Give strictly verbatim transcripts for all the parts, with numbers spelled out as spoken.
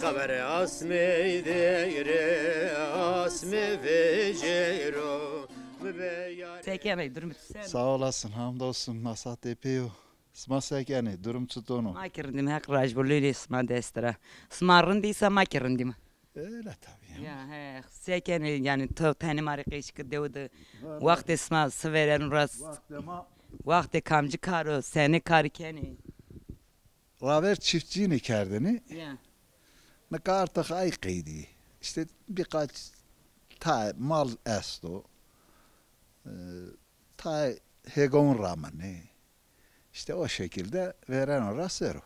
Ver asmê deyre, asmê vecero, mi be yar. Se kenê, durum tu sen? Sağ olasın, hamdolsun. Nasat epey o. Sima se kenê, durum çiton o? Ma ki rindîm, Heq raj bo, lêlê sima dest ra. Sima rindî sa ma ki rindîm. Öyle tabii ya. Ya, he, se kenê, yani to tenê ma rê qeşî ki dew de. Wextê sima si vêreno ra, wextê ma, wextê kamcî kar o, senê karî kenê? Raver çiftçiyini kerdini. Ya. Nika artık ay qeydî. İşte birkaç tay mal esto. E, tay hêgawun ramani. İşte o şekilde vêreno ra ser o.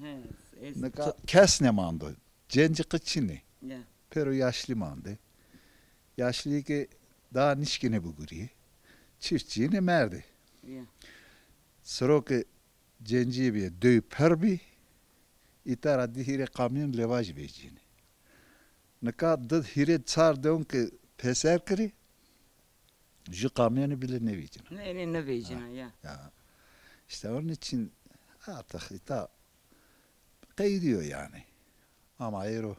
He, es-, nika kes nêmando. Cencî qe çinî. Ya. Pêro yaşlî mandi. Yaşlî ki daha nişkîne bigurî. Çiftçiyini merdi. Ya. Siro ki cencî bî, dew pir bî, îta ra di hîrê kamyon lewaj vecînê. Nika di hîrê çar dewn ke pêser kirî, ju kamyonî bile nêvecîna. Ne, ne, nêvecîna, ha, ya. Ya. İşte onun için artık îta qeydîyo yani. Ama êro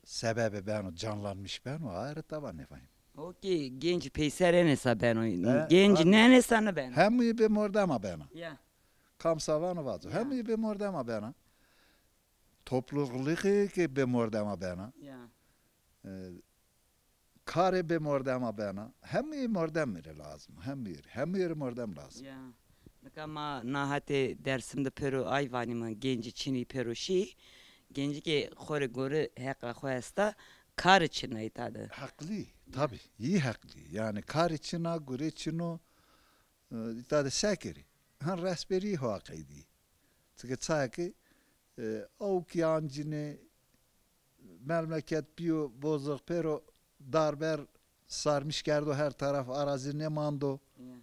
sebebê beno, canlanmış beno, ayrı tawa nêvayîm. O ki genc peyser enê sa beno. E, genc nêenê sa nêbeno. Hemî bê mordema bena. Ya. Kam sa vano vaco. Ya. Hemî bê mordema bena. Toplulığê ki bê mordema bena. Ya. E, karê bê mordema bena. Hemî mordem rê lazim. Hemî, hemî rê mordem lazim. Ya. Nika ma na hetê Dersim de pêro ay vanîme, gencî çinî pêro şî. Gencî ke xo rê gorî heqa xo esta, karî çin a îta de. Heqlî, tabi, yî heqlî. Yani karî çin a, gurê çin o, e, îta de se kerî? Hen resberî hoa qeydî. Çike çaya ki, e, awkî ancinê, memleket bîyo bozuk, pêro darber sarmış kerdo, her taraf arazi nêmando. Ya.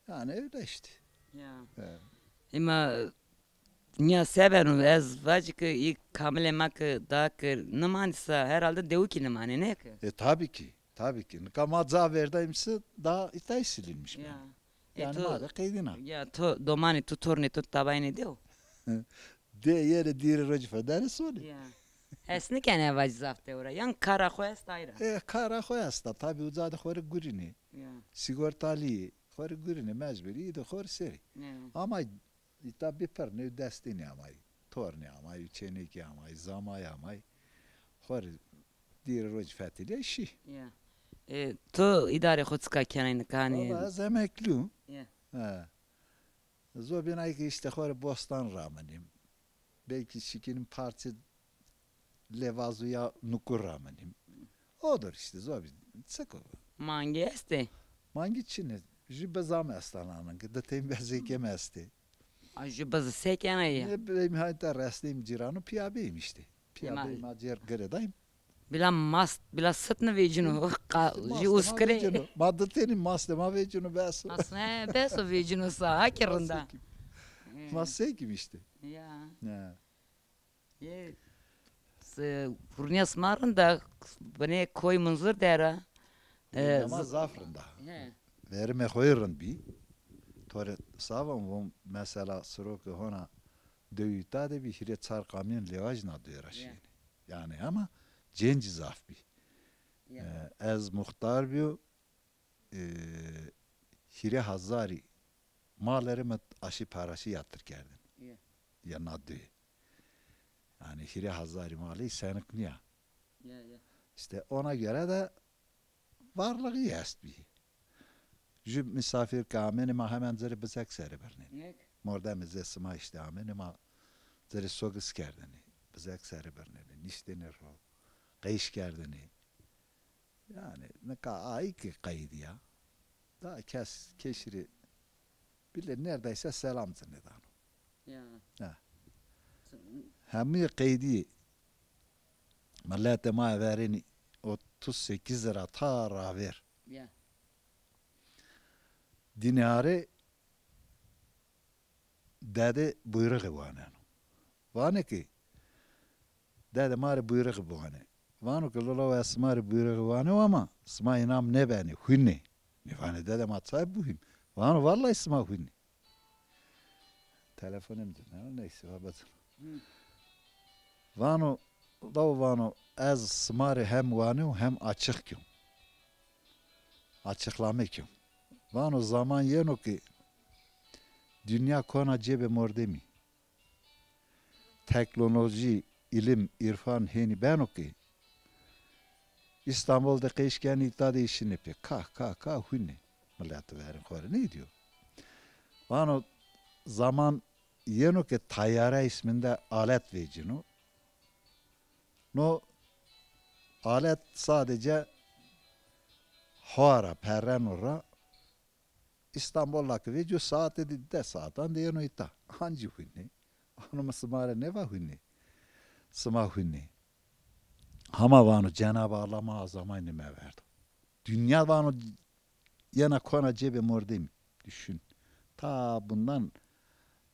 Yani öyle işte. Ya. Evet. Ema nîya se beno, ez vacî ki î kamilê ma ki da ki nêmanî sa, herhalde dewikî nêmanê, ne ki? E, tabii ki, tabii ki. Nika ma ca verdayim se da îtay silinmiş beno. Ya. E, yani to, ma de qeydîna. Ya, to domanê to, tornê to tabayînê dew? De yenê dîrê rocî fedenê sonê. Ya. Hes nêkenê vacî zaf dew ra. Yan kara xo esta ay ra? E, kara xo esta. Tabi uca de xo rê gurînê. Ya. Sigortalî yê. Xo rê gurînê, mecburî, î de xo rê serê. Ya. Ama îta bî pir, new destênî amay. Tornî amay, çênekî amay, zamay amay. Xo rê dîrê rocî fetelîyay şî. Ya. E, to îdarê xo çika kenay nika hanî? Valla ez emeklî yo. Ya. He. Zobînay ki işte xo rê bostan ramenîm. Belkî şikînim parçe lê vazo ya nukur ramenîm. Odur işte zobîn. Çik o? Mangî estê? Mangî çin ê. Ju biza mi esta nanin ki. Di teyîn bezê ke mi estê. A, ju bizi se kenay ya? Ne bileyim, hayta resteyim cîrano, pîya beyim işte. Pîya beyim, a cêr girêdayim. Bila mast, bila sit nêvecîno. Qa-, jû uskirê. Ma di tenî mastê ma vecîno, bes o. Mast, he, bes o, vecîno sa, ha ki rind a. Ma se kim? Hı. Ma se kim işte. Ya. Ya. Ê, se, hurnîya sima rind a, binê Koy Munzur der a. Ê, e, ma z-, zaf rind a. He. Verimê xo yê rind bî. To rê savan vom, mesela siro ke hona dew îta de bî, hîrê çar kamyon lewaj na dew ra şîyêne. Ya. Yani ama cencî zaf bî. Ya. E, ez muxtar bîyo, e, hîrê hezarî malê rê mi aşî paraşî yatır kerdin. Ya. Ya na duyê. Yani hîrê hezarî malî senik nîya. Ya, ya. İşte ona göre de varlığı est bî. Ju misafir ke amêne ma hemen ci rê bizek serê birnêne. Nek. Mordemê zê sima işte amêne ma ci rê sogis kerdêne. Bizek serê birnêne. Niştêne ro. Qeyş kerdêne. Yani nika ayî ki qeydîya. Daha kes, keşî rê bile neredeyse selam ci nêdano. Ya. Ha. Hemî qeydî. Miletê ma verênî otuz sekiz ra ta raver. Ya. Dînarê dede buyrixî waneno. Vanê ki, dede ma rê buyrixî biwane. Vano ki, lolo, ez sima rê buyrixî waneo ama sima înam nêbenê, hunê. Mi vanê, dede, ma çay buhîm? Vano, vallahi sima hunê. Telefonê mi de, neyse, va bacım. Hı. Vano, law vano, ez sima rê hem wanew hem açık kew. Açıklame kew. Vano, zaman yeno ki dünya kona cêbê mordemî. Teknolojî, îlim, îrfan hênî beno ki Îstanbul de qeş kenî, îta de îşinê pê. Ka, ka, ka hunê. Milet verên xo rê nêdîyo. Vano, zaman yeno ke tayare îsminde alet vecîno. No alet sadece hawa ra perreno ra, Îstanbul ra ke vecîyo, saete di, des saetan de yeno îta. Ancî hunê. Vano, mi sima rê nêva hunê. Sima hunê. Hama vano, Cenab-ı Allah ma azamay nêmeverdo. Dünya vano yena kona cêbê mordemî. Düşün. Ta bundan,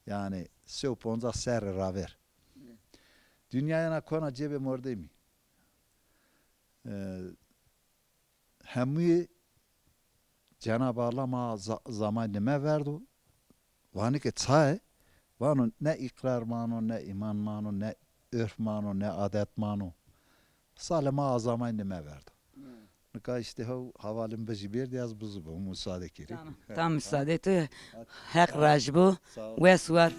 yani, se û poncas serre raver. Dünya yena kona cêbê mordemî. E, hemuyê Cenab-ı Allah ma za-, zamay nêmeverdo. Vanê ke çaye? Vano, ne îqrar mano, ne îman mano, ne örf mano, ne adet mano. Salê ma azamay nêmeverdo. Nika îşte hew havalin bijî bêrdî, ez bizubo, musade kerî. Tamam. Tam musade tu, Heq rajî bo. Sağ ol. Wes war.